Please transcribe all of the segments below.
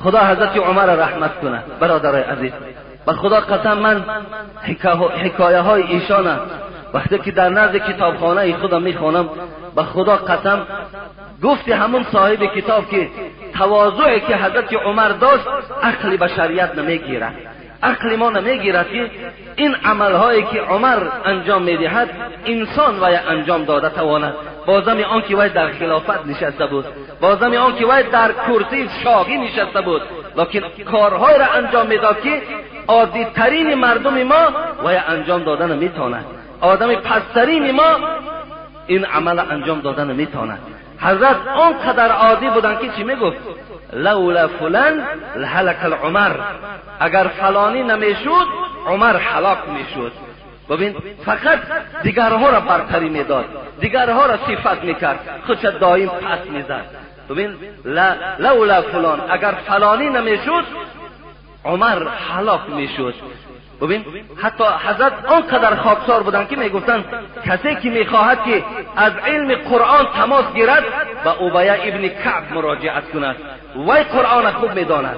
خدا حضرت عمر رحمت کنه. برادرای عزیز، به خدا قسم من حکایه های ایشان وقتی که در نزد کتابخانه خودم میخوانم، به خدا قسم گفتی همون صاحب کتاب که تواضعی که حضرت عمر داشت عقل بشریت نمیگیرد، عقل ما نمیگیرد که این عملهایی که عمر انجام میدهد انسان وی انجام داده تواند. بازم آن که وی در خلافت نشسته بود، بازم آن که وی در کرسی شاهی نشسته بود، لکن کارهای را انجام میداد که عادی ترین مردم ما وی انجام داده نمیتواند، آدم پسترین ما این عمل انجام داده نمیتواند. حضرت آنقدر عادی بودن که چی میگفت؟ لولا فلان لهلک العمر، اگر فلانی نمیشد عمر هلاک میشد. ببین فقط دیگرها را برتری میداد، دیگرها را صفت میکرد، خودش دائم پس میزد. ببین لولا فلان، اگر فلانی نمیشد عمر هلاک میشد. ببین حتی حضرت آنقدر خاکسار بودند که میگفتند کسی که میخواهد که از علم قرآن تماس گیرد به ابی ابن کعب مراجعت کند، وی قرآن خوب میداند.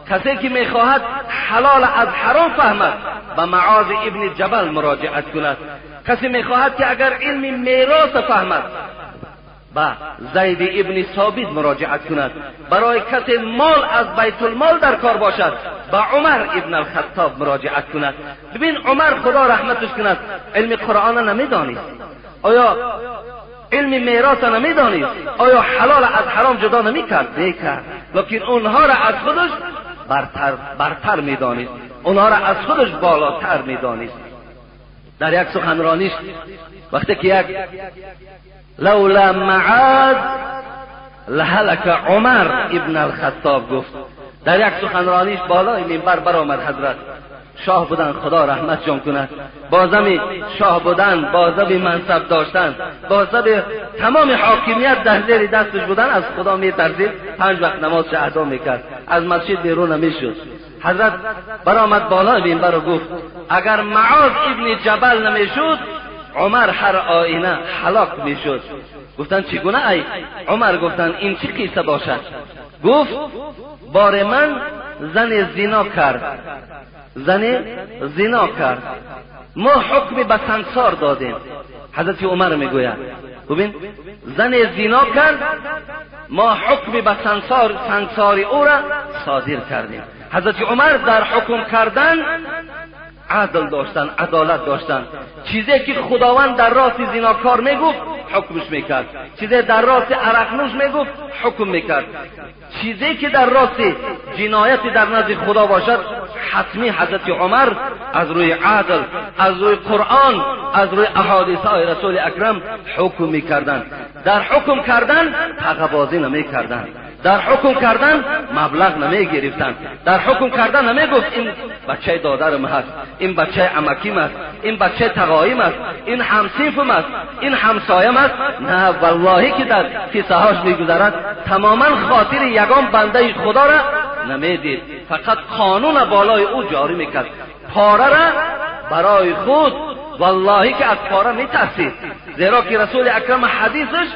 کسی که میخواهد حلال از حرام فهمد به معاذ ابن جبل مراجعت کند. کسی میخواهد که اگر علم میراث فهمد به زید ابن ثابت مراجعت کند. برای کسی مال از بیت المال در کار باشد به عمر ابن الخطاب مراجعت کند. ببین عمر خدا رحمتش کند علم قرآن نمیدانست، آیا علم میراث نمیدانست، آیا حلال از حرام جدا نمیکرد؟ میکرد، لکن اونها را از خودش برتر میدانست، اونها را از خودش بالاتر میدانست. در یک سخنرانیش وقتی که یک لولا معاذ لهلک عمر ابن الخطاب گفت، در یک سخنرانیش بالای منبر برآمد. حضرت شاه بودن، خدا رحمت جان کند، بازم شاه بودن، بازم منصب داشتن، بازم تمام حاکمیت در زیر دستش بودن، از خدا میترسید، 5 وقت نماز ادا میکرد، از مسجد بیرون نمیشد. حضرت برآمد بالای منبر و گفت اگر معاذ ابن جبل نمیشد عمر هر آینه هلاک میشد. گفتن چگونه ای عمر؟ گفتن این چه قصه باشد؟ گفت بار من زن زنا کرد، زن زنا کرد، ما حکم به سنگسار دادیم. حضرت عمر میگوید ببین زن زنا کرد، ما حکم به سنگسار او را صادر کردیم. حضرت عمر در حکم کردن عدل داشتن، عدالت داشتن. چیزی که خداوند در راست زناکار میگفت حکمش میکرد، چیزی در راست عرقنوش میگفت حکم میکرد، چیزی که در راست جنایت در نزد خدا باشد حتمی حضرت عمر از روی عدل، از روی قرآن، از روی احادیث های رسول اکرم حکم میکردند. در حکم کردن تقبازی نمیکردند، در حکم کردن مبلغ نمی گرفتند، در حکم کردن نمی گفت این بچه دادرم هست، این بچه عمکیم است، این بچه تقایم است، این همصنفم است، این همسایم است. نه والله که در قصه هاش میگذرد تماما خاطر یگان بنده خدا را نمیدید، فقط قانون بالای او جاری میکرد. پاره را برای خود والله که از پاره میترسید، زیرا که رسول اکرم حدیثش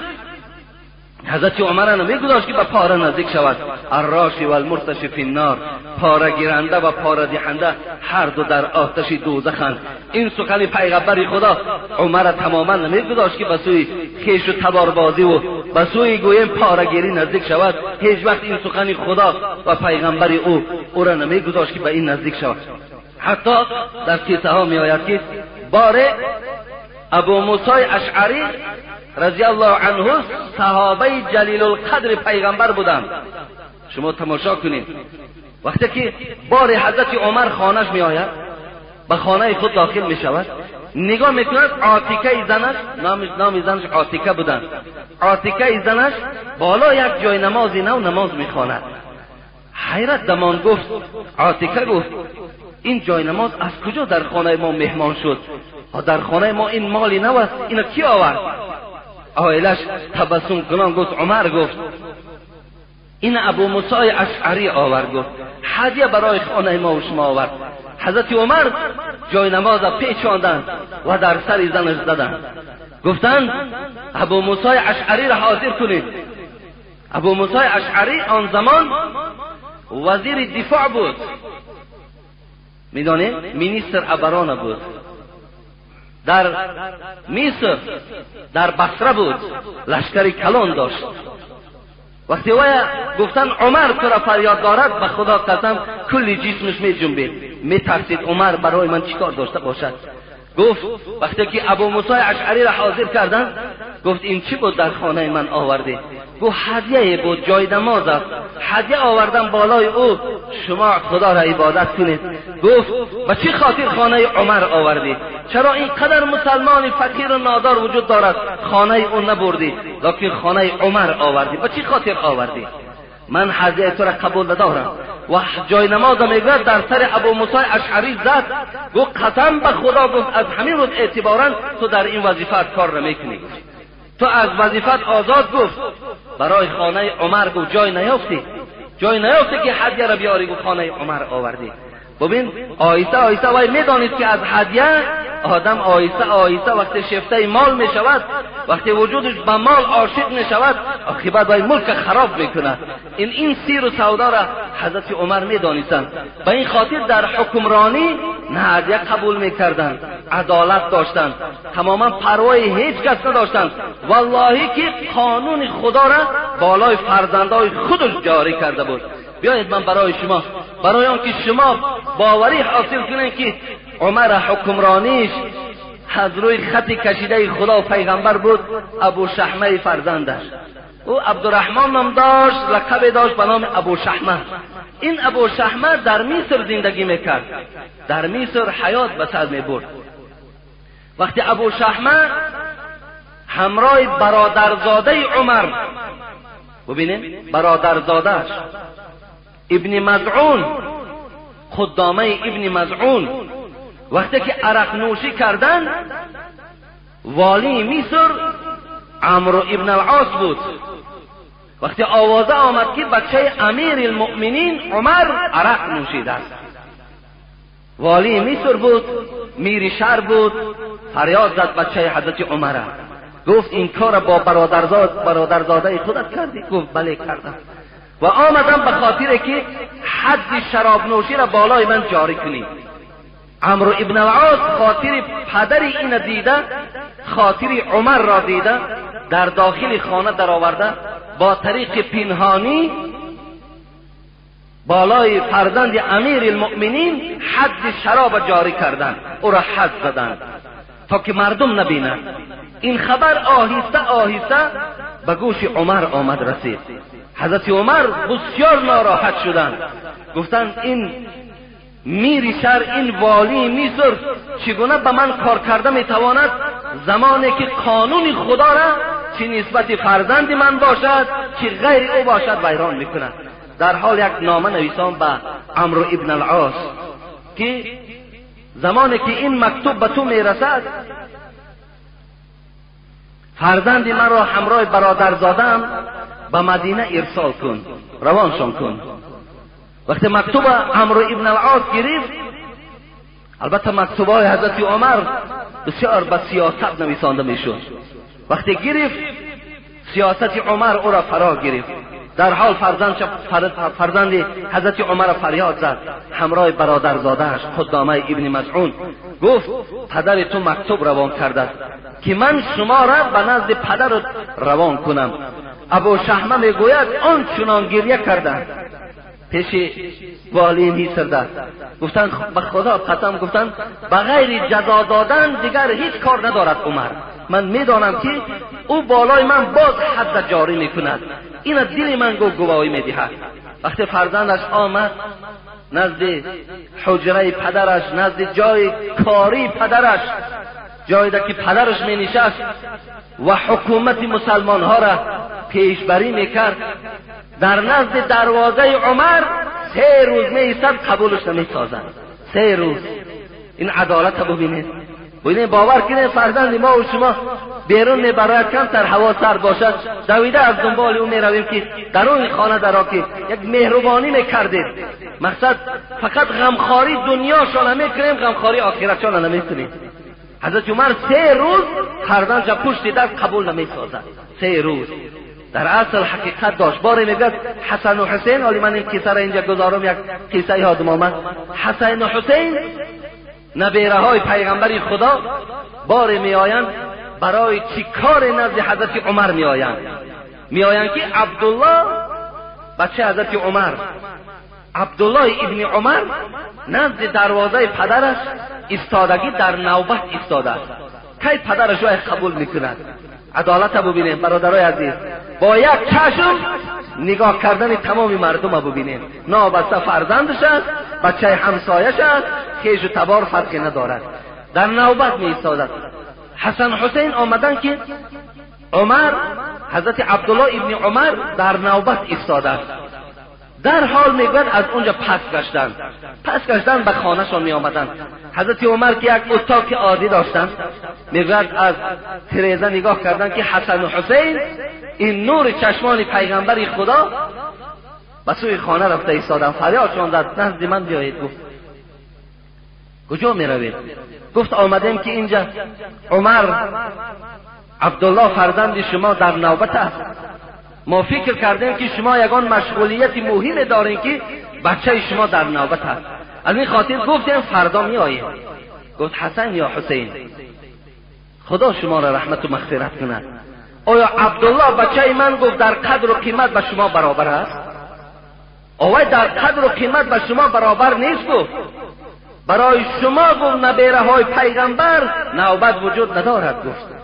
حضرت عمر نمیگذاشت که به پاره نزدیک شود. الراشی و المرتشی فی النار، پاره گیرنده و پاره دهنده هر دو در آتش دوزخند. این سخن پیغمبر خدا عمر تماما نمیگذاشت که به سوی خویش و تباربازی و به سوی گویم پاره گیری نزدیک شود. هیچ وقت این سخن خدا و پیغمبر او را نمیگذاشت که به این نزدیک شود. حتی در قصه ها میآید که باره ابو موسی اشعری رضی الله عنه صحابه جلیل القدر پیغمبر بودند. شما تماشا کنید وقتی که بار حضرت عمر خانهش می آید، به خانه خود داخل می شود، نگاه میکند عاتکه زنش، نام زنش عاتکه بودند، عاتکه زنش بالا یک جای نمازی نو نماز میخواند. حیرت دمان گفت، عاتکه گفت این جای نماز از کجا در خانه ما مهمان شد؟ در خانه ما این مالی نو است، اینو کی آورد؟ عائلش تبسم کنان گفت عمر گفت این ابو موسی اشعری آورد، گفت هدیه برای خانه ما و شما آورد. حضرت عمر جای نماز را پیچاندند و در سر زنش زدند، گفتند ابو موسی اشعری را حاضر کنید. ابو موسی اشعری آن زمان وزیر دفاع بود، میدانید minister обороны بود در مصر، در بصره بود، لشکر کلان داشت. وقتی وی گفتن عمر تو را فریاد دارد، به خدا قسم کلی جسمش می جنبید، می ترسید عمر برای من چیکار داشته باشد. گفت وقتی که ابو موسی اشعری را حاضر کردن، گفت این چی بود در خانه من آوردی؟ گفت هدیه بود، جای نماز است، هدیه آوردم بالای او، شما خدا را عبادت کنید. گفت به چی خاطر خانه عمر آوردی؟ چرا اینقدر مسلمان فقیر و نادار وجود دارد خانه او نبردی، لکن خانه عمر آوردی؟ به چی خاطر آوردی؟ من هدیه تو را قبول ندارم. و جای نماز میگوید در سر ابو موسی اشعری زد، گفت قسم به خدا، گفت از همین روز اعتبارا تو در این وظیفه کار نمیکنی، تو از وظیفت آزاد. گفت برای خانه عمر، گفت جای نیافتی، جای نیافتی که هدیه را بیاری، گفت خانه عمر آوردی. ببین آیسته آیسته وای میدانید که از هدیه آدم آیسته آیسته وقتی شفته مال میشود، وقتی وجودش به مال عاشق میشود، عاقبت وای ملک خراب میکند. این سیر و سودا را حضرت عمر میدانستند. به این خاطر در حکمرانی نه هدیه قبول میکردند، عدالت داشتند، تماما پروای هیچ کس نداشتند. والله که قانون خدا را بالای فرزندای خودش جاری کرده بود. بیایید من برای شما، برای آنکه شما باوری حاصل کنید که عمر حکمرانیش از روی خط کشیده خدا و پیغمبر بود، ابو شحمه فرزندش، او عبدالرحمن نام داشت، لقب داشت به نام ابو شحمه. این ابو شحمه در مصر زندگی میکرد، در مصر حیات به سر میبرد. وقتی ابو شحمه همراه برادرزاده عمر، ببینید برادرزادهش ابن مزعون، خدامه ابن مزعون، وقتی که عرق نوشی کردن، والی مصر عمرو ابن العاص بود. وقتی آوازه آمد که بچه امیر المؤمنین عمر عرق نوشیده است، والی مصر بود، میر شهر بود، فریاد زد بچه حضرت عمر، گفت این کار با برادرزاده خودت کردی؟ گفت بله کردم، و آمدم به خاطر که حد شراب نوشی را بالای من جاری کنی. عمرو ابن العاص خاطر پدر این دیده، خاطر عمر را دیده، در داخل خانه در آورده، با طریق پنهانی بالای فرزند امیر المؤمنین حد شراب جاری کردند، او را حد زدند تا که مردم نبینند. این خبر آهسته آهسته به گوش عمر آمد رسید. حضرت عمر بسیار ناراحت شدند، گفتند این میر شهر، این والی مصر چگونه به من کار کرده میتواند، زمانی که قانون خدا را چه نسبت فرزند من باشد چه غیر او باشد ویران میکند. در حال یک نامه نویسان به عمرو ابن العاص که زمانی که این مکتوب به تو میرسد، فرزند من را همراه برادرزادم به مدینه ارسال کن، روانشان کن. وقتی مکتوب عمرو ابن العاص گرفت، البته مکتوبهای حضرت عمر بسیار به سیاست نویسانده میشد، وقتی گرفت سیاست عمر او را فرا گرفت. در حال فرزند حضرت عمر فریاد زد همراه برادرزادهش خدامه ابن مزعون، گفت پدر تو مکتوب روان کرده است که من شما را به نزد پدر روان کنم. ابو شحمه میگوید آن چنان گریه کردند پیش والی مصر، گفتند به خدا قسم، گفتند بغیر جزا دادن دیگر هیچ کار ندارد عمر، من میدانم که او بالای من باز حد جاری میکند، این دل من گواهی میدهد. وقتی فرزندش آمد نزد حجره پدرش، نزد جای کاری پدرش، جایی که پدرش می نشست و حکومت مسلمان ها را پیشبری میکرد، در نزد دروازه عمر 3 روز می ایستد، قبولش نمیسازند. 3 روز. این عدالت رو ببینید، ببینید، باور کنید فرزند ما و شما بیرون میبرد، کمتر هوا سرد باشد، دویده از دنبال او میرویم که درون خانه درا که یک مهربانی میکردید. مقصد فقط غمخواری دنیاشان نمیکنیم، غمخواری آخرتشان نمیکنیم. حضرت عمر 3 روز فرزندش پشت در قبول نمیسازد. 3 روز. در اصل حقیقت داشت. باری میگه حسن و حسین، حالی من این قصه را اینجا گذارم، یک قصه یادم آمد. حسن و حسین نبیره های پیغمبر خدا باری میآیند برای چی کار نزد حضرت عمر میآیند. میآیند که عبدالله بچه حضرت عمر، عبدالله ابن عمر نزد دروازه پدرش ایستادگی در نوبت ایستاده است. کی پدرش را قبول میکند؟ عدالت ببینیم برادرای عزیز، با یک چشم نگاه کردن تمام مردم رو ببینیم. نابسته فرزندش است، بچه همسایش است، خیش و تبار فرقی ندارد. در نوبت می ایستادد. حسن حسین آمدن که عمر، حضرت عبدالله ابن عمر در نوبت ایستاده است. در حال میگوید از اونجا پس گشتند، پس گشتند به خانهشان می آمدند. حضرت عمر که یک اتاق عادی داشتند، میگوید از تریزه نگاه کردند که حسن و حسین این نور چشمان پیغمبر خدا به سوی خانه رفته ایستادند. فریادشان زد نزد من بیایید. گفت کجا می روید؟ گفت آمدیم که اینجا عمر عبدالله فرزند شما در نوبت است. ما فکر کردیم که شما یگان مشغولیت مهم دارین که بچه شما در نوبت است، از این خاطر گفتیم فردا می آییم. گفت حسن یا حسین، خدا شما را رحمت و مغفرت کند، آیا عبدالله بچه من گفت در قدر و قیمت به شما برابر است؟ آیا در قدر و قیمت به شما برابر نیست؟ گفت برای شما گفت نبیره های پیغمبر نوبت وجود ندارد. گفت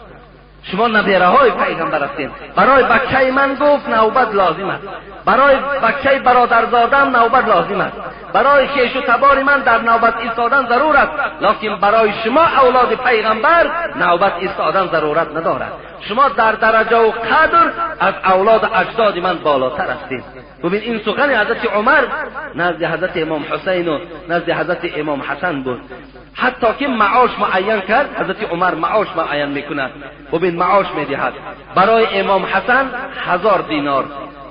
شما نبیره های پیغمبر هستید، برای بچه من گفت نوبت لازم است، برای بچه برادرزادم نوبت لازم است، برای خویش و تبار من در نوبت ایستادن ضرور است، لکن برای شما اولاد پیغمبر نوبت ایستادن ضرورت ندارد. شما در درجه و قدر از اولاد اجداد من بالاتر هستید. ببین این سخن حضرت عمر نزد حضرت امام حسین و نزد حضرت امام حسن بود. حتی که معاش معین کرد، حضرت عمر معاش معین میکند. ببین معاش میدهد برای امام حسن 1000 دینار،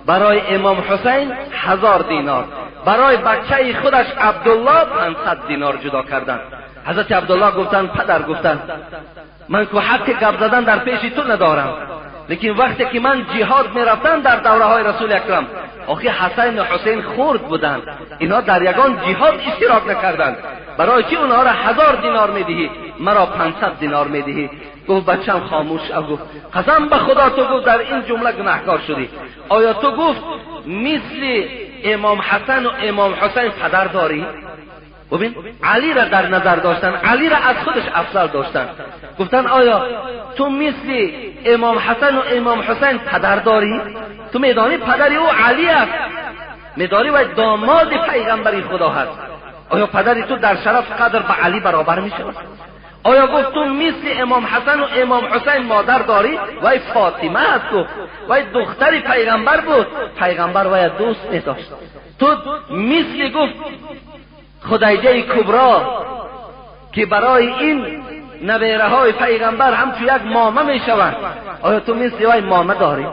برای امام حسین 1000 دینار، برای بچه خودش عبدالله 500 دینار جدا کردند. حضرت عبدالله گفتند پدر، گفتند من که حق گپ زدن در پیش تو ندارم، لیکن وقتی که من جهاد میرفتم در دوره های رسول اکرم، آخه حسین و حسین خرد بودند، اینا در یگان جهاد اشتراک نکردند، برای چی اونها را 1000 دینار میدهی، مرا 500 دینار میدهی؟ گفت بچم خاموش. گفت قسم به خدا تو گفت در این جمله گناهکار شدی. آیا تو گفت مثل امام حسن و امام حسین پدر داری؟ ببین علی را در نظر داشتن، علی را از خودش افضل داشتن. گفتن آیا تو مثل امام حسن و امام حسین پدر داری؟ تو میدانی پدر او علی است، میدانی و داماد پیغمبر خدا هست، آیا پدر تو در شرف قدر به علی برابر می شود؟ آیا گفت تو مثل امام حسن و امام حسین مادر داری؟ وای فاطمه است، گفت وای دختر پیغمبر بود، پیغمبر وای دوست می داشت. تو مثل گفت خدیجه کبرا که برای این نبیره های پیغمبر همچون یک مامه می شوند، آیا تو مثل وای مامه داری؟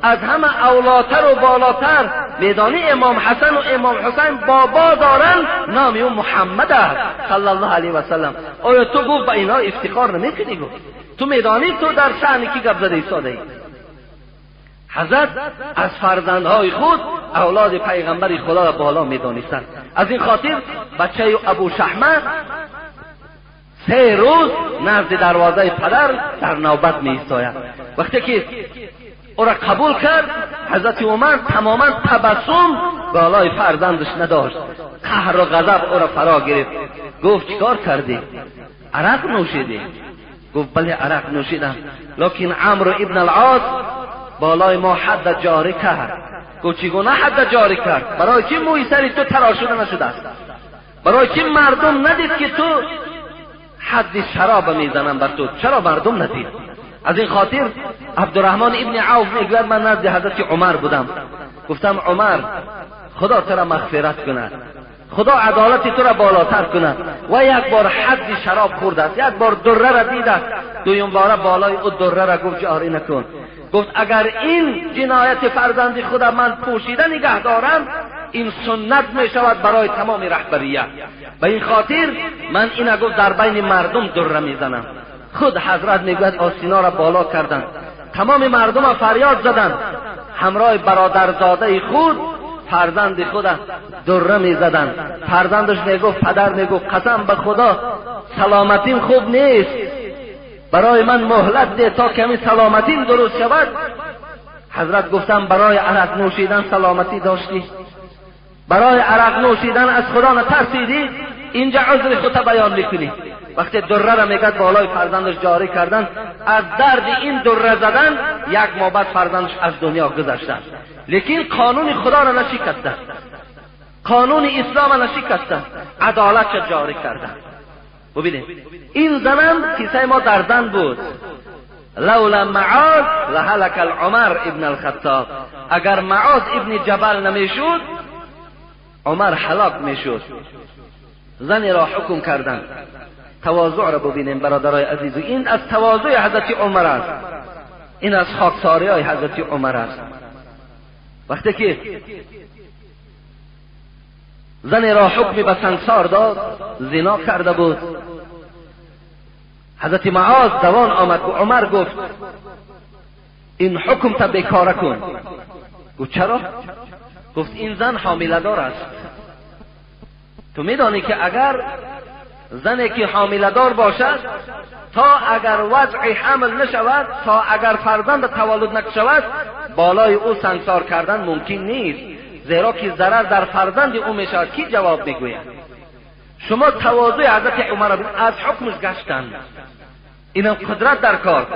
از همه اولاتر و بالاتر میدانی امام حسن و امام حسین بابا دارن، نام او محمد است صلی الله علیه و سلم. آیا تو گفت به اینها افتخار نمیکنی؟ گفت تو میدانی تو در شأن کی گپ زده ایستاده ای؟ حضرت از فرزندهای خود اولاد پیغمبر خدا را بالا میدانستند. از این خاطر بچه ابو شحمه 3 روز نزد دروازه پدر در نوبت می ایستاید. وقتی که او را قبول کرد، حضرت عمر تماما تبسم بالای فرزندش نداشت، قهر و غضب او را فرا گرفت. گفت چیکار کردی؟ عرق نوشیدی؟ گفت بله عرق نوشیدم، لکن عمرو ابن العاص بالای ما حد جاری کرد. گفت چگونه حد جاری کرد؟ برای چی موی سری تو تراشیده نشده است؟ برای چی مردم ندید که تو حد شراب میزنم بر تو؟ چرا مردم ندید؟ از این خاطر عبدالرحمن ابن عوف میگوید من نزد حضرت عمر بودم، گفتم عمر خدا تو را مغفرت کند، خدا عدالت تو را بالاتر کند. و یک بار حد شراب خورده است، یک بار دره را دیده است، دویم باره بالای او دره را گفت جاری نکن. گفت اگر این جنایت فرزند خود من پوشیده نگه دارم، این سنت می شود برای تمام رهبریت. به این خاطر من این گفت در بین مردم دره میزنم. خود حضرت میگوید آستینا را بالا کردند، تمام مردم فریاد زدند همراه برادرزاده خود فرزند خود دره میزدند. فرزندش میگفت، پدر میگفت قسم به خدا سلامتیم خوب نیست، برای من مهلت ده تا کمی سلامتیم درست شود. حضرت گفتم برای عرق نوشیدن سلامتی داشتی؟ برای عرق نوشیدن از خدا نترسیدی؟ اینجا عذر خودت بیان میکنی. وقتی دره را میگد بالای فرزندش جاری کردن، از درد این دره زدن یک ماه بعد فرزندش از دنیا گذشتن. لیکن قانون خدا را نشکستن، قانون اسلام را نشکستن، عدالت را جاری کردن. ببینید این زنم کیسه ما در زن بود. لولا معاذ لهلک العمر ابن الخطاب. اگر معاذ ابن جبل نمیشد عمر هلاک میشد. زنی را حکم کردن. تواضع را ببینیم برادرای عزیز، این از تواضع حضرت عمر است، این از خاکساری های حضرت عمر است. وقتی که زنی را حکمی به سنگسار داد، زنا کرده بود، حضرت معاذ دوان آمد و عمر گفت این حکم تا بیکاره کن. گفت چرا؟ گفت این زن حامله دار است. تو میدانی که اگر زنی که حامله دار باشد تا اگر وضع حمل نشود، تا اگر فرزند تولد نشود، بالای او سنگسار کردن ممکن نیست، زیرا که ضرر در فرزند او میشود. کی جواب میگوید؟ شما تواضع حضرت عمر از حکمش گشتند. اینم قدرت در کار،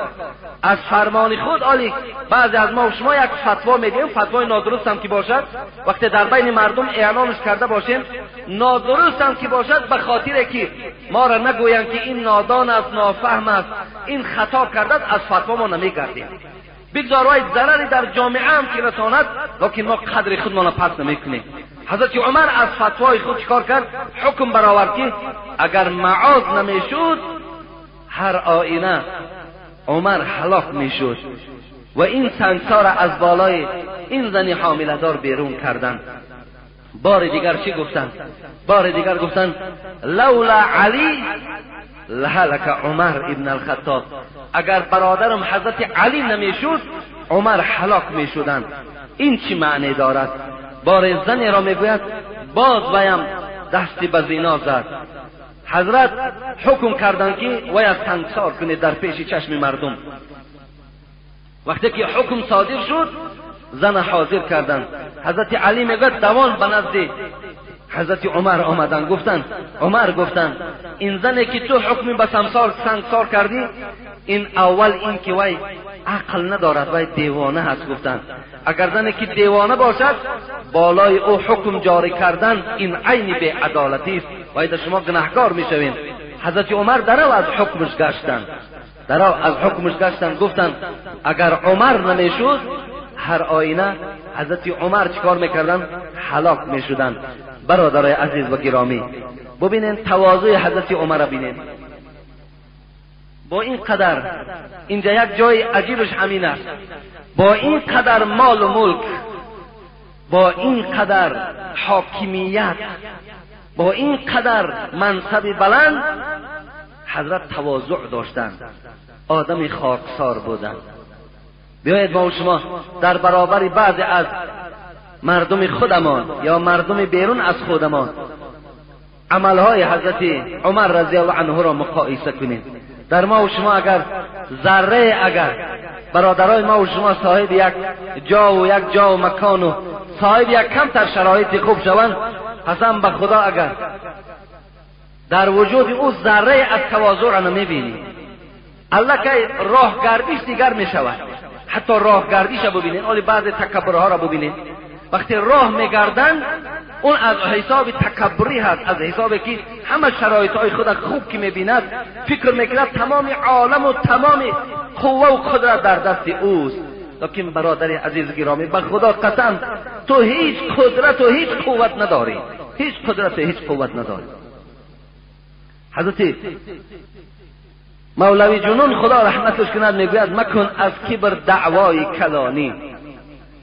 از فرمان خود. آلی بعضی از ما و شما یک فتوا میدیم، فتوای نادرست هم که باشد، وقتی در بین مردم اعلانش کرده باشیم، نادرست هم که باشد، به خاطر که ما را نگویند که این نادان است، نافهم است، این خطا کرده، از فتوا ما نمیگردیم. بگذار وای ضرری در جامعه هم که رساند، لکن ما قدر خودمان را پس نمیکنیم. حضرت عمر از فتوای خود چکار کرد؟ حکم برآورد که اگر معاذ نمیشد هر آینه عمر هلاک میشد. و این سنگسار از بالای این زنی حامله دار بیرون کردن. بار دیگر چی گفتن؟ بار دیگر گفتن لولا علی لهلک عمر ابن الخطاب. اگر برادرم حضرت علی نمیشد عمر هلاک میشدند. این چی معنی دارد؟ بار زنی را میگوید باز ویم دستی به زنا زد. حضرت حکم کردند که وی از سنگسار کنید در پیش چشم مردم. وقتی که حکم صادر شد زن حاضر کردند. حضرت علی میگوید دوان به نزد حضرت عمر آمدند، گفتند عمر، گفتند این زنی که تو حکمی به سنگسار کردی، این اول این که وی عقل ندارد، وی دیوانه هست. گفتند اگر زنی که دیوانه باشد بالای او حکم جاری کردن این عین بی‌عدالتی است، وی در شما گناهکار میشوین. حضرت عمر درو از حکمش گشتند، درو از حکمش گشتند. گفتند اگر عمر نمیشد هر آینه حضرت عمر چیکار میکردن؟ هلاک میشدند. برادرای عزیز و گرامی، ببینین تواضع حضرت عمر را ببینین. با این قدر، اینجا یک جای عجیبش همین است، با این قدر مال و ملک، با این قدر حاکمیت، با این قدر منصب بلند، حضرت تواضع داشتند، آدم خاکسار بودند. بیایید ما و شما در برابر بعضی از مردم خودمان یا مردم بیرون از خودمان عملهای حضرت عمر رضی الله عنه را مقایسه کنیم. در ما و شما اگر ذره، اگر برادرای ما و شما صاحب یک جا و یک جا و مکان و صاحب یک کمتر شرایط خوب شوند، قسم به خدا اگر در وجود او ذره از تواضع را نمیبینی، الله که راه گردیش دیگر میشود. حتی راه گردیش را ببینین، ولی بعض تکبرها را ببینین، وقتی راه میگردن اون از حساب تکبری هست، از حساب که همه شرایط های خود خوب که میبیند فکر میکند تمام عالم و تمام قوه و قدرت در دست اوست. لیکن برادر عزیز گرامی، به خدا قسم تو هیچ قدرت و هیچ قوت نداری، هیچ قدرت و هیچ قوت نداری. حضرت مولوی جنون خدا رحمتش کند میگوید مکن از کبر دعوای کلانی،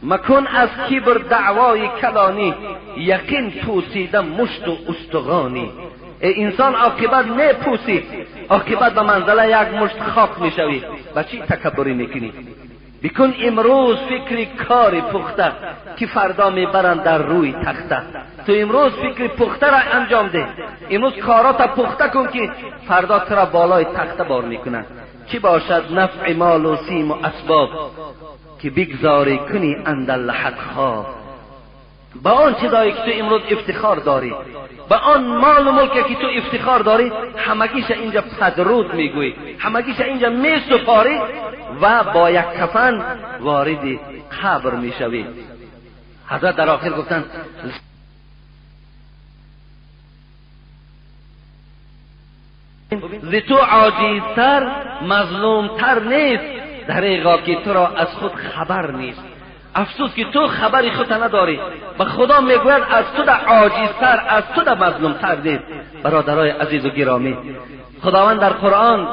مکن از کبر دعوای کلانی، یقین پوسیده مشت و استغانی. ای انسان عاقبت نپوسی، عاقبت به منزله یک مشت خاک میشوی. با چی تکبری میکنی؟ بکن امروز فکر کار پخته که فردا میبرند در روی تخته. تو امروز فکر پخته را انجام ده، امروز کارات پخته کن که فردا تو را بالای تخته بار میکنند. چی باشد نفع مال و سیم و اسباب که بگذاری کنی اندر لحد خواب. با آن چیزایی که تو امروز افتخار داری، با آن مال و ملکی که تو افتخار داری، همگیش اینجا پدرود میگویی، همگیش اینجا میسپاری و با یک کفن وارد قبر میشوی. حضرت در آخر گفتند ز تو عاجزتر مظلومتر نیست، دریغا که تو را از خود خبر نیست. افسوس که تو خبری خود نداری. به خدا میگوید از تو در عاجزتر، از تو در مظلومتر نیست. برادرای عزیز و گرامی، خداوند در قرآن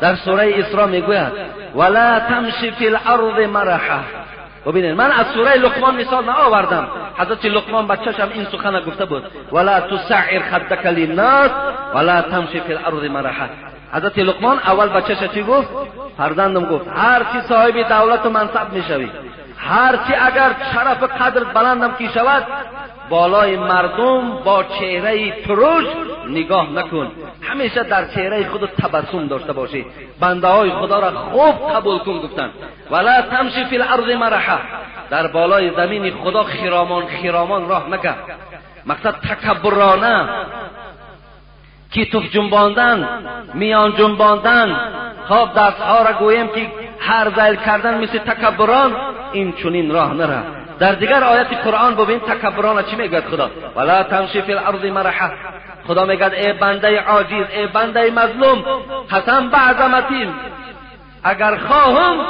در سوره اسراء میگوید ولا تمشی فی الارض مرحا. ببینید من از سوره لقمان مثال نآوردم، حضرت لقمان بچه‌ش هم این سخن گفته بود ولا تسعر خدک للناس ولا تمشی فی الارض مرحا. حضرت لقمان اول بچه‌ش چی گفت؟ فرزندم گفت هر چی صاحب دولت و منصب میشوی، هرچی اگر شرف قدر بلندم کی شود، بالای مردم با چهره ترش نگاه نکن، همیشه در چهره خود تبسم داشته باشی، بنده های خدا را خوب قبول کن. گفتن ولا تمشی فی الارض مرحا، در بالای زمین خدا خرامان خرامان راه نکن. مقصد تکبرانه، کتف جنباندن، میان جنباندن، خب دستها را گوییم که هر ذیل کردن مثل تکبران، این چنین راه نره. در دیگر آیت قرآن ببین تکبران چی میگوید خدا؟ ولا تمشی فی الارض مرحا. خدا میگوید ای بنده عاجز، ای بنده مظلوم، قسم به عظمتیم اگر خواهم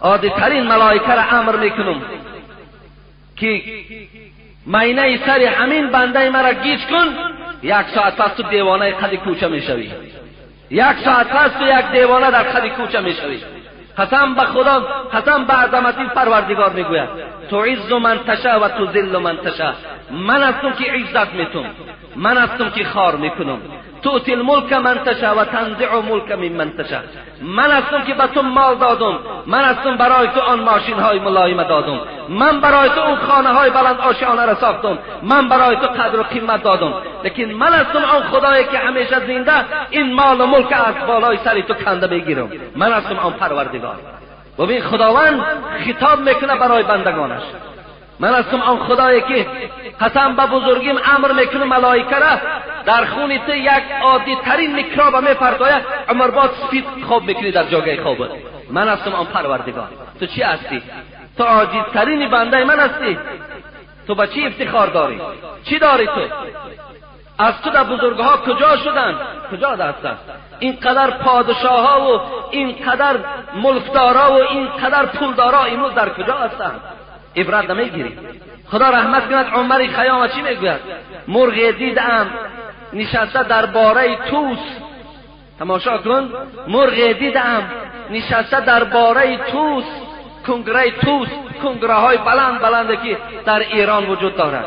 عادی ترین ملائکه را امر میکنم که مینه سر همین بنده مرا گیج کن، یک ساعت پس تو دیوانه قد کوچه میشوی، یک ساعت پس تو یک دیوانه در قد کوچه میشوی. قسم به خدا، قسم به عظمت پروردگار میگوید تعز من تشاء و تذل من تشاء. من هستم که عزت میتم، من هستم که خار میکنم. تؤتی الملک من تشاء و تنزع ملک ممن تشاء. من هستم که به تو مال دادم، من هستم برای تو آن ماشین های ملایم دادم، من برای تو اون خانه های بلند آشیانه را ساختم، من برای تو قدر و قیمت دادم، لیکن من هستم آن خدایی که همیشه زنده این مال و ملک از بالای سر تو کنده بگیرم. من هستم آن پروردگار. ببین خداوند خطاب میکنه برای بندگانش. من هستم آن خدایی که قسم به بزرگیم امر میکنه ملائکه را در خون تو یک عادی ترین میکروب میپرتاید، عمرباد سفید خواب میکنی در جاگه خوابت. من هستم آن پروردگار. تو چی هستی؟ تو عاجزترین بنده من هستی. تو به چی افتخار داری؟ چی داری تو؟ از تو در بزرگها کجا شدن؟ کجا هستند؟ اینقدر پادشاه ها و اینقدر ملکدارا و اینقدر پولدارا امروز در کجا هستند؟ عبرت نمیگیری. خدا رحمت کند عمر خیام چی میگوید؟ مرغ دیدم نشسته در باره توس. تماشا کن، مرغ دیدم نشسته در باره توس، کنگره توس، کنگره های بلند بلند که در ایران وجود دارد،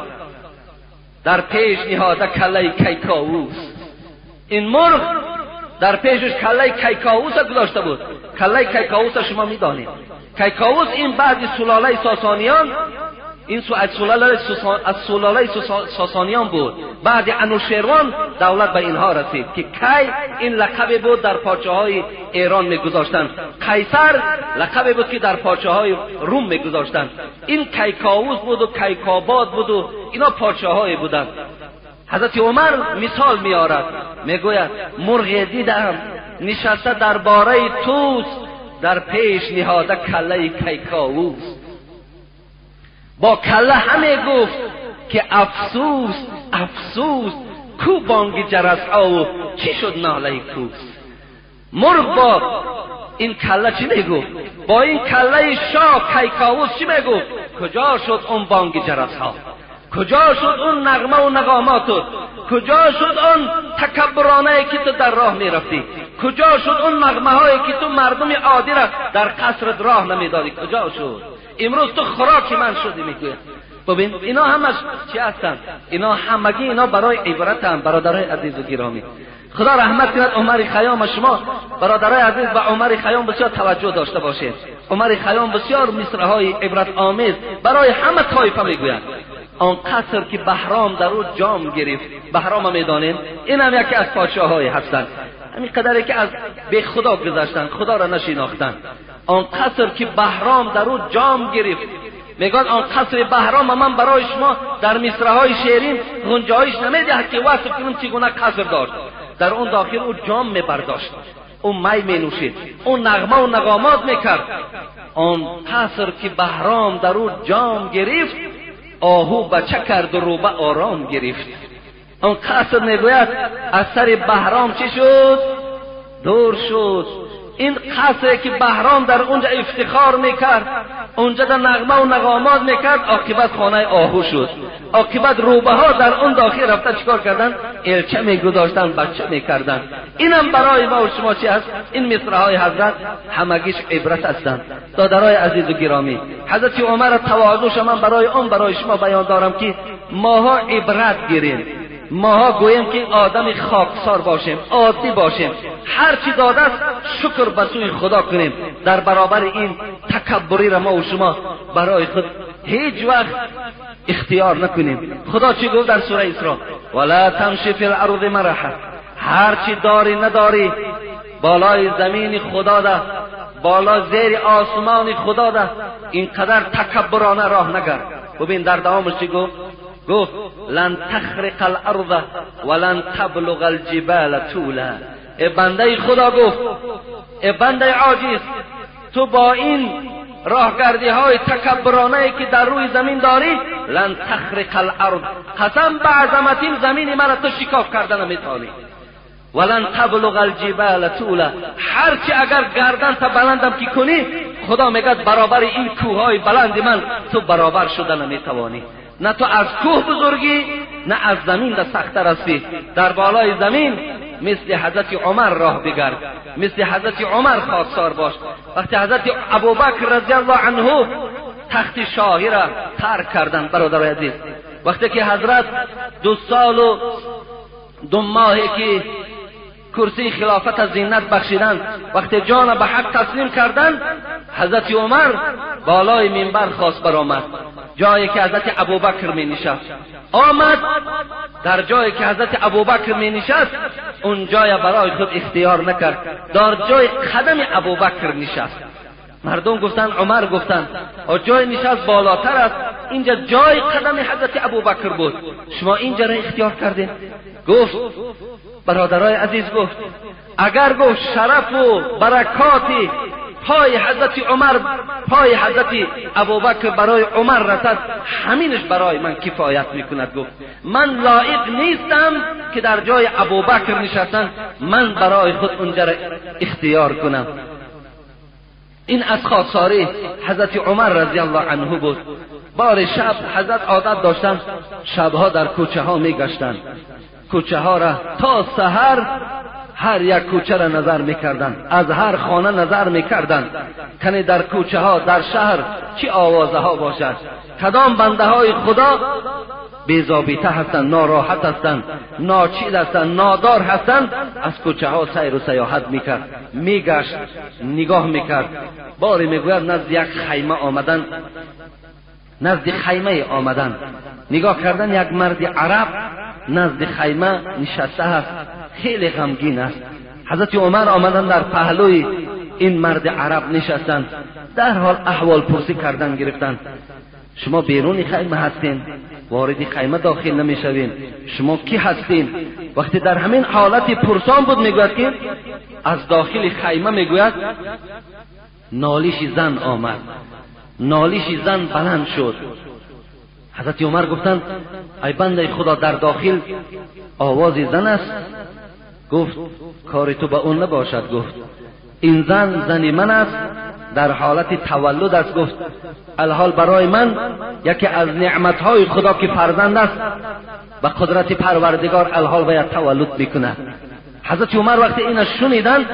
در پیش نهاده کله کیکاووس. این مرغ در پیشش کله کیکاووس گذاشته بود. کله کیکاووس شما میدانید. کیکاووس این بعد سلاله ساسانیان، این از سلاله ساسانیان بود. بعد انوشیروان دولت به اینها رسید که کی این لقب بود در پارچه های ایران میگذاشتند. قیصر لقب بود که در پارچه های روم میگذاشتند. این کیکاووس بود و کیکاباد بود و اینا پارچه های بودند. حضرت عمر مثال میآورد، میگوید مرغ دیدم نشسته در باره توس، در پیش نهاده کله کیکاووس. با کله همه گفت که افسوس افسوس، کو بانگ جرس و چی شد ناله کوس. مرغ با این کله چی میگفت؟ با این کله شاه کیکاووس چی میگفت؟ کجا شد اون بانگ جرس ها؟ کجا شد اون نغمه و نغامات؟ کجا شد اون تکبرانه که تو در راه میرفتی؟ کجا شد اون نغمه هایی که تو مردم عادی را در قصرت راه نمیدادی؟ کجا شد؟ امروز تو خوراک من شدی. میگوید ببین اینا همش چی هستن؟ اینا همگی اینا برای عبرت هم. برادرای عزیز و گرامی، خدا رحمت کند عمر خیام. شما برادرای عزیز به عمر خیام بسیار توجه داشته باشید. عمر خیام بسیار مصرع‌های عبرت آمیز برای همه طایفه میگوید. آن قصر که بهرام در او جام گرفت، بهرام میدانیم این هم یکی از پادشاه‌های هستند، همین قدری که از به خدا گذشتن، خدا را نشناختن. آن قصر که بهرام در او جام گرفت، میگن آن قصر بهرام من برای شما در مصرع‌های شیرین گنجایش نمیدهد که وصف کنم چگونه قصر داشت. در اون داخل او جام میبرداشت، او می مینوشید، او نغمه و نغامات میکرد. آن قصر که بهرام در او جام گرفت، آهو بچه کرد و روبه آرام گرفت. آن قصر میگوید از سر بهرام چی شد؟ دور شد. این قصری که بهرام در اونجا افتخار میکرد، اونجا در نغمه و نغامات میکرد، عاقبت خانه آهو شد. عاقبت روبه ها در اون داخل رفته چیکار کردن؟ الچه میگذاشتن، بچه میکردن. اینم برای ما و شما چی هست؟ این مصرع‌های حضرت همگیش عبرت هستند. دادرای عزیز و گرامی، حضرت عمر تواضعش من برای اون برای شما بیان دارم که ماها عبرت گیریم، ماها گوییم که آدم خاکسار باشیم، عادی باشیم، هر چی داده است شکر به سوی خدا کنیم. در برابر این تکبری را ما و شما برای خود هیچ وقت اختیار نکنیم. خدا چی گفت در سوره اسراء؟ ولا تمشی فی الارض مرحا. هر چی داری نداری بالای زمین خدا ده، بالا زیر آسمان خدا ده، اینقدر تکبرانه راه نگرد. ببین در دوامش چی گفت؟ گفت لن تخرق الارض ولن تبلغ الجبال طولا. ای بنده خدا، گفت ای بنده عاجز، تو با این راهگردی های تکبرانه که در روی زمین داری، لن تخرق الارض، قسم به عظمت این زمین مرا تو شکاف کردن نمیتوانی. ولن تبلغ الجبال طولا. هرچی اگر گردن تا بلندم که کنی، خدا میگه برابر این کوههای بلند من تو برابر شدن نمیتوانی. نه تو از کوه بزرگی، نه از زمین ده سخت‌تر هستی. در بالای زمین مثل حضرت عمر راه بگرد، مثل حضرت عمر خاکسار باش. وقتی حضرت ابوبکر رضی الله عنه تخت شاهی را ترک کردند، برادرای عزیز، وقتی که حضرت 2 سال و 2 ماهی که کرسی خلافت از زینت بخشیدند، وقتی جان به حق تسلیم کردند، حضرت عمر بالای منبر خواست برآمد، جایی که حضرت ابوبکر می نشست. آمد در جایی که حضرت ابوبکر می نشست، اون جای برای خود اختیار نکرد، در جای قدم ابوبکر نشست. مردم گفتند، عمر گفتند جای نشست بالاتر است، اینجا جای قدم حضرت ابوبکر بود، شما اینجا را اختیار کردین. گفت برادرای عزیز، گفت اگر گفت شرف و برکاتی پای حضرت عمر، پای حضرت ابوبکر برای عمر رسد، همینش برای من کفایت میکند. گفت من لایق نیستم که در جای ابوبکر نشستن، من برای خود اونجا را اختیار کنم. این از خاکساری حضرت عمر رضی الله عنه بود. بار شب حضرت عادت داشتن شبها در کوچه ها میگشتند، کوچه ها را تا سحر هر یک کوچه را نظر میکردند، از هر خانه نظر میکردند کنی در کوچه ها در شهر چی آوازه ها باشد، کدام بنده های خدا بی‌ضابطه هستند، ناراحت هستند، ناچیز هستند، نادار هستند. از کوچه ها سیر و سیاحت میکرد، میگشت، نگاه میکرد. باری میگوید نزد یک خیمه آمدن، نزد خیمه آمدن، نگاه کردن یک مرد عرب نزد خیمه نشسته است، خیلی غمگین است. حضرت عمر آمدن در پهلوی این مرد عرب نشستند، در حال احوال پرسی کردن گرفتند. شما بیرون خیمه هستین، وارد خیمه داخل نمیشوین، شما کی هستین؟ وقتی در همین حالت پرسان بود، میگوید که از داخل خیمه میگوید نالیش زن آمد، نالیش زن بلند شد. حضرت عمر گفتند ای بنده خدا، در داخل آواز زن است. گفت کاری تو به اون نباشد. گفت این زن زن من است، در حالت تولد است. گفت الحال برای من یکی از نعمتهای خدا که فرزند است، به قدرت پروردگار الحال باید تولد میکند. حضرت عمر وقتی اینو شنیدند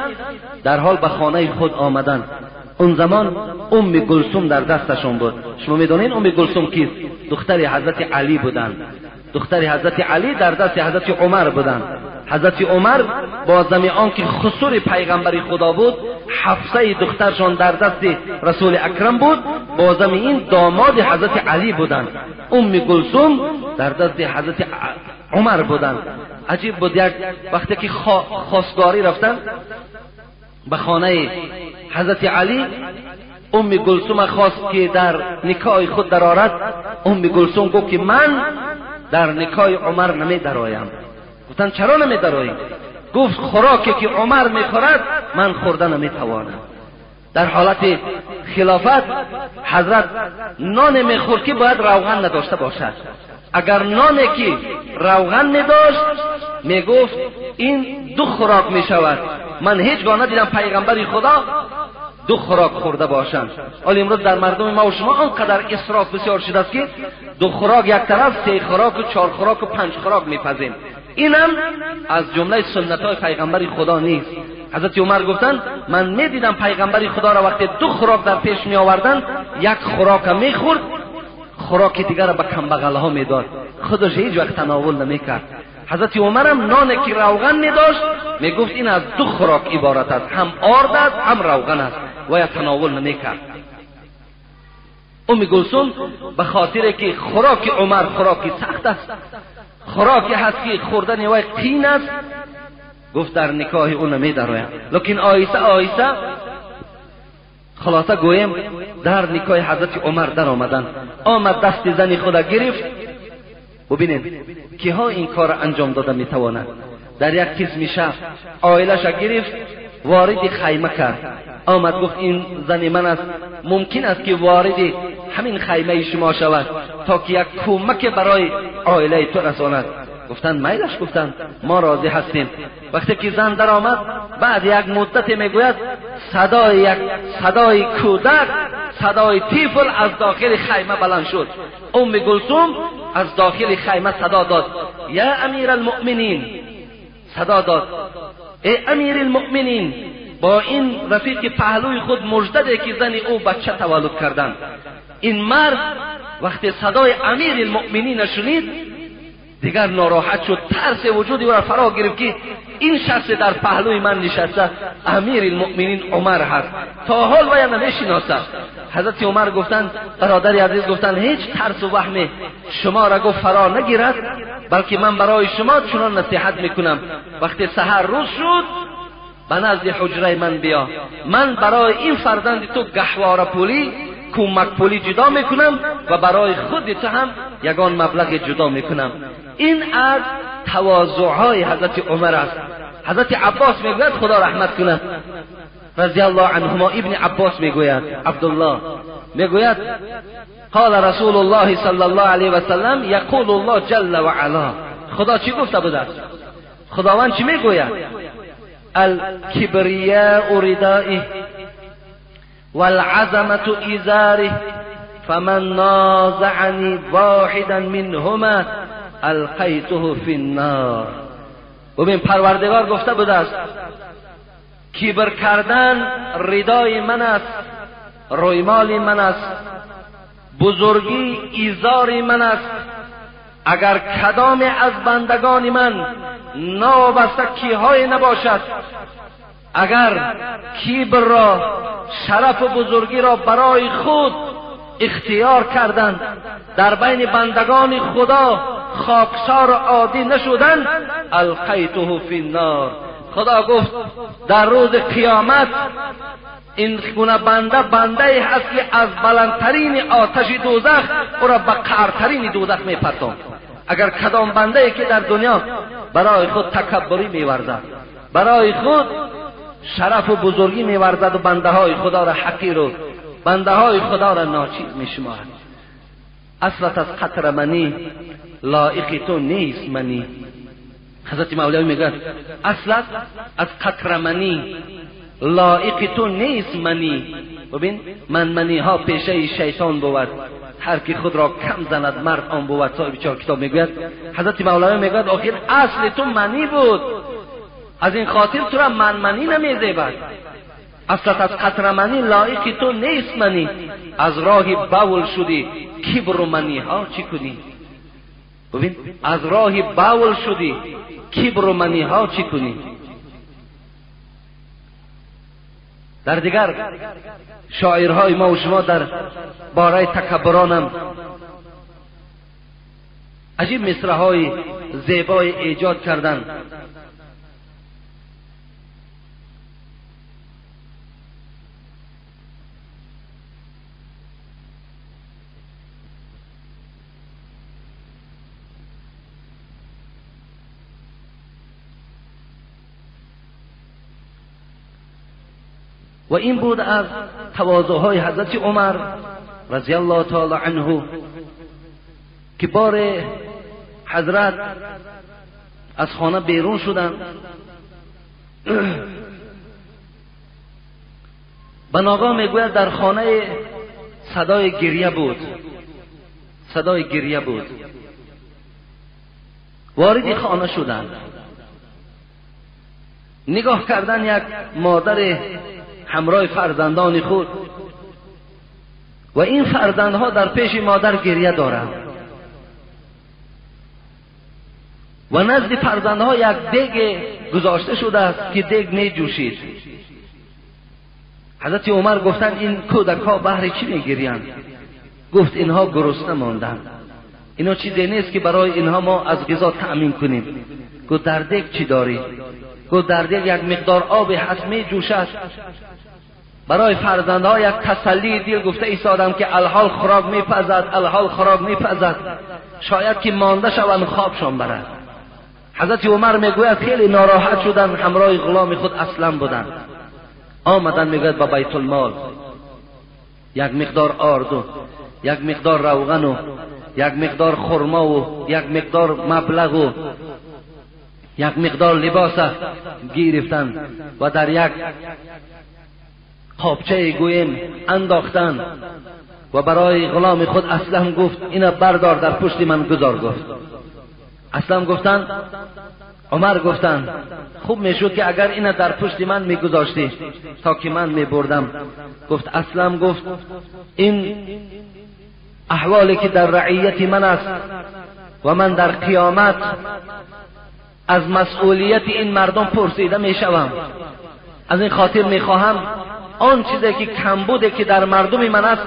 در حال به خانه خود آمدند. اون زمان ام گلثوم در دستشون بود. شما میدونین ام گلثوم کیست؟ دختر حضرت علی بودند. دختر حضرت علی در دست حضرت عمر بودند. حضرت عمر با زمی آن که خسور پیغمبر خدا بود، حفصه دخترشان در دست رسول اکرم بود، بازم این داماد حضرت علی بودند. ام کلثوم در دست حضرت عمر بودند. عجیب بود، یک وقتی که خواستگاری رفتن به خانه حضرت علی، ام کلثوم خواست که در نکاح خود درآرد. ام کلثوم گفت که من در نکاح عمر نمی درآیم. گفتن چرا نمی درآیی؟ گفت خوراکی که عمر میخورد من خورده نمیتوانم. در حالت خلافت حضرت نان میخورد که باید روغن نداشته باشد. اگر نانی که روغن میداشت میگفت این دو خوراک میشود. من هیچگاه ندیدم پیغمبر خدا دو خوراک خورده باشند. حالا امروز در مردم ما و شما آنقدر اسراف بسیار شده است که دو خوراک یک طرف، سه خوراک و چهار خوراک و پنج خوراک میپزیم. اینم از جمله سنت های پیغمبر خدا نیست. حضرت عمر گفتند من میدیدم پیغمبر خدا را وقتی دو خوراک در پیش می آوردن، یک خوراک میخورد، خوراک دیگر را به کمبغل ها میداد، خودش هیچ وقت تناول نمیکرد. حضرت عمر هم نان که روغن میداشت میگفت این از دو خوراک عبارت است، هم آرد است هم روغن است، و یا تناول نمیکرد. ام کلثوم به خاطر که خوراک عمر خوراکی سخت است، خوراکی هست که خوردن وی قین است، گفت در نکاح او نمیدرایم. لیکن آیسته آیسته خلاصه گویم در نکاح حضرت عمر در آمدن. آمد دست زن خود گرفت. ببینید کیها این کار انجام داده میتوانند. در یک قسم شب عائلش گرفت، وارد خیمه کرد. آمد گفت این زن من است، ممکن است که وارد همین خیمه شما شود تا که یک کمک برای عائله تو رساند. گفتند میلش، گفتند ما راضی هستیم. وقتی که زن در آمد، بعد یک مدت میگوید صدای کودک، صدای طفل از داخل خیمه بلند شد. ام کلثوم از داخل خیمه صدا داد یا امیر المؤمنین، صدا داد ای امیر المؤمنین. با این رفیق پهلوی خود مژده که زن او بچه تولد کردن. این مرد وقتی صدای امیر المؤمنین شنید دیگر ناراحت شد، ترس وجودی او را فرا گرفت که این شخص در پهلوی من نشسته امیر المؤمنین عمر هست، تا حال وی نمیشناسد. حضرت عمر گفتند برادر عزیز، گفتند هیچ ترس و وهم شما را گفت فرا نگیرد، بلکه من برای شما چنان نصیحت میکنم. وقتی سحر روز شد به نزد حجره من بیا، من برای این فرزند تو گهواره پولی، کمک پولی جدا میکنم و برای خود تو هم یگان مبلغ جدا میکنم. این از تواضعهای حضرت عمر است. حضرت عباس میگوید خدا رحمت کند رضی الله عنهما، ابن عباس میگوید، عبدالله میگوید قال رسول الله صلی الله علیه و سلم یقول الله جل و علا. خدا چی گفته بوده است؟ خداوند چی میگوید؟ الکبریاء ردائه والعظمة ازاره فمن نازعنی واحدا منهما القیته فی النار. ببین پروردگار گفته بوده است کبر کردن ردای من است، رویمال من است، بزرگی ایزار من است. اگر کدام از بندگان من نابسته کیهای نباشد، اگر کبر را، شرف و بزرگی را برای خود اختیار کردند، در بین بندگان خدا خاکسار عادی نشدند، القیته فی النار. خدا گفت در روز قیامت این گونه بنده بنده ای هست که از بلندترین آتش دوزخ او را به قعرترین دوزخ میپرتاند. اگر کدام بنده ای که در دنیا برای خود تکبری میورزد، برای خود شرف و بزرگی میورزد و بنده های خدا را حقیر و بنده های خدا را ناچیز میشمارد، اصلت از قطر منی لایق تو نیست منی. حضرت مولوی میگه اصلت از قطر منی لایق تو نیست منی. ببین من منی ها پیشه شیطان بود، هر کی خود را کم زند مرد آن بود. صاحب چهار کتاب میگوید حضرت مولوی میگوید آخر اصل تو منی بود، از این خاطر تو را من منی نمیزیبد. اصلت از قطر منی لایق تو نیست منی، از راه بول شدی کبر و منی ها چی کنی؟ ببین از راه بول شدی کبر و منی ها چی کنی؟ در دیگر شاعرهای ما و شما در باره تکبرانم عجیب مصرع‌های زیبای ایجاد کردند. و این بود از تواضعهای حضرت عمر رضی الله تعالی عنه که بار حضرت از خانه بیرون شدند. به ناگاه میگوید در خانه صدای گریه بود، صدای گریه بود. وارد خانه شدند، نگاه کردن یک مادر همراه فرزندان خود و این فرزندها در پیش مادر گریه دارند و نزد فرزندها یک دیگ گذاشته شده است که دیگ می جوشید. حضرت عمر گفتند این کودک ها بهر چی می گریند؟ گفت اینها گرسنه ماندند، اینا چیزی نیست که برای اینها ما از غذا تأمین کنیم. گفت در دیگ چی داری؟ گفت در دیگ یک مقدار آب هست می جوشد. برای فرزندها یک تسلی دل گفته ایستادم که الحال خوراک میپزد، الحال خوراک میپزد، شاید که مانده شوند خوابشان برد. حضرت عمر میگوید خیلی ناراحت شدن، همراه غلام خود اسلم بودند. آمدن میگوید به بیت المال یک مقدار آرد و یک مقدار روغن و یک مقدار خرما و یک مقدار مبلغ و یک مقدار لباس گرفتند و در یک قابچه گویم انداختند و برای غلام خود اسلم گفت اینا بردار در پشت من گذار. گفت اسلم گفتند، عمر گفتند خوب میشد که اگر اینا در پشت من میگذاشتی تا که من میبردم. گفت اسلم گفت این احوالی که در رعیت من است و من در قیامت از مسئولیت این مردم پرسیده میشوم، از این خاطر میخواهم آن چیزی که کمبوده که در مردم من است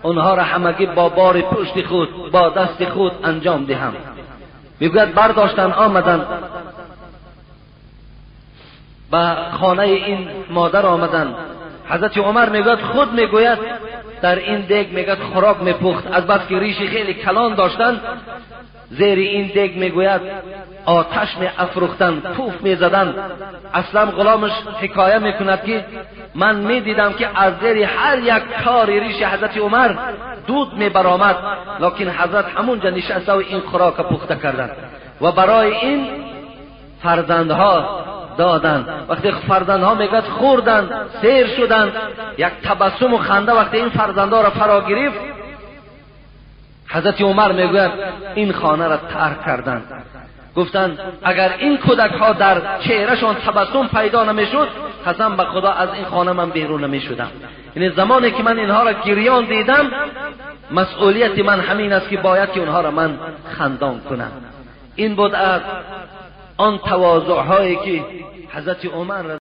آنها را همگی با بار پشت خود با دست خود انجام دهم. میگوید برداشتن آمدن به خانه این مادر آمدن. حضرت عمر میگوید خود میگوید در این دیگ میگوید خوراک میپخت، از بس که ریش خیلی کلان داشتن زیر این دیگ میگوید آتش می افروختن، پوف میزدن. اصلا غلامش حکایه میکند که من میدیدم که از زیر هر یک تار ریش حضرت عمر دود میبرآمد، لکن حضرت همونجا نشسته و این خوراک پخته کردند و برای این فرزندها دادند. وقتی فرزندها میگوید خوردند سیر شدند، یک تبسم و خنده وقتی این فرزندها را فرا گرفت، حضرت عمر میگوید این خانه را ترک کردند. گفتند اگر این کودک ها در چهرهشان تبسم پیدا نمیشد قسم به خدا از این خانه من بیرون نمیشدم. یعنی زمانی که من اینها را گریان دیدم مسئولیت من همین است که باید که اونها را من خندان کنم. این بود از آن تواضع هایی که حضرت عمر